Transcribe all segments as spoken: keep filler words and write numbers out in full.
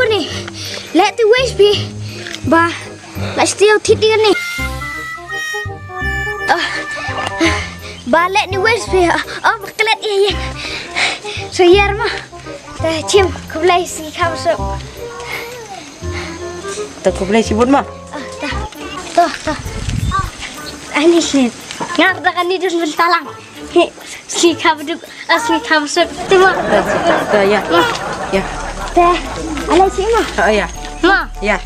Ni, leh te wei phi. Ba, la stiu thit di ni. Ah, ba leh ni wei phi. Ah, ba klet ye ye. So yer ma. Ta chim, khublei si kham so. Ta khublei si bun ma. Ah, ta. To, to. Ani sini. Ngar da kan ni dus bentalang. He, sini kham duk. Asli kham suk tu ma. Ta, ya. Ya. Te, alai si ma. Oh, ya. Ma. Ya.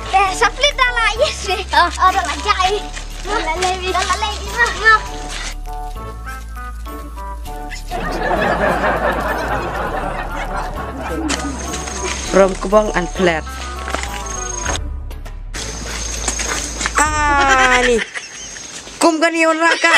Te, saplit dah lah, yes. Oh, oh, dah lah jai. Dah lah lei, dah lah lei, ma, ma. Rom kebong and flat. Ah, ni. Kum kan ni orang ka.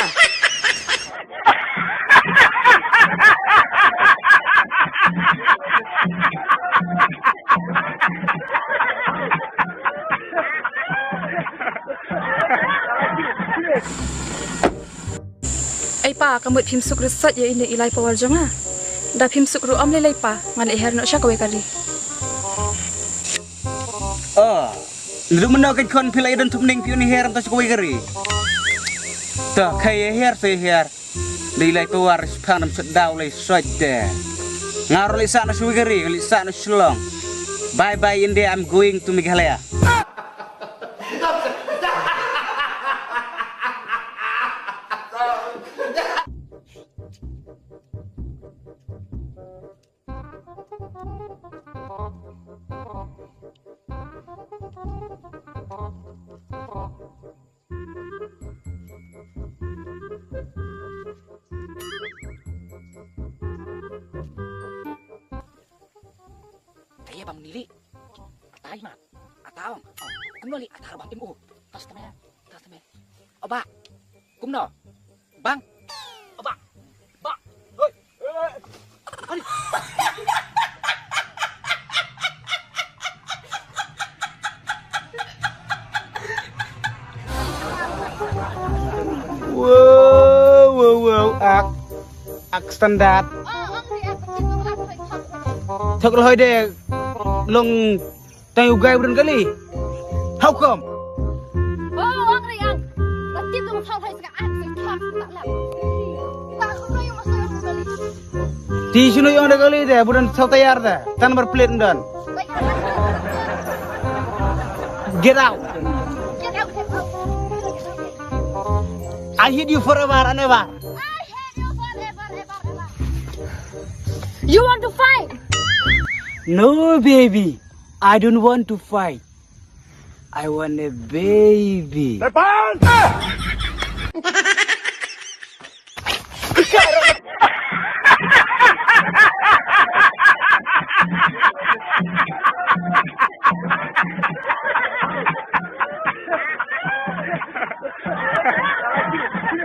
Ei pa, ka mut phim suk rysat ïa ine i lai power jong nga. Da phim suk ruh ym lei lei pa, ngan leit her noh sha kawei ka ri. Oh, ndu mano ka khon phi la ïa don thupning phi uni her ta sha kawei ka ri. Ta kha ïa her sa ïa her. Dei lai power spang nam sut daw lai sot te. Nga ruh leit sah na sha kawei ka ri, leit sah na Shillong. Bye bye India, I'm going to Meghalaya. Kaya bang nili. Atai mat. Ataong. Kumno li atar bang tim u. Tas teme. Tas teme. Oba. Kumno. Bang. Oba. Ba. Hoi. Ani. Wow, wow, wow. Ak. Ak standard. Thok lhoi de. Long. Tang u guy brin kali. How come? Oh, ang ri ang. Lati tu thau hai saka ang saka thau saka lap. Ti sunu yong da kali de, budan thau tayar de. Tan bar plate dan. Get out. Get out, get out. I hate you forever and ever. I hate you forever, ever, ever. You want to fight? No, baby. I don't want to fight. I want a baby. Lepas!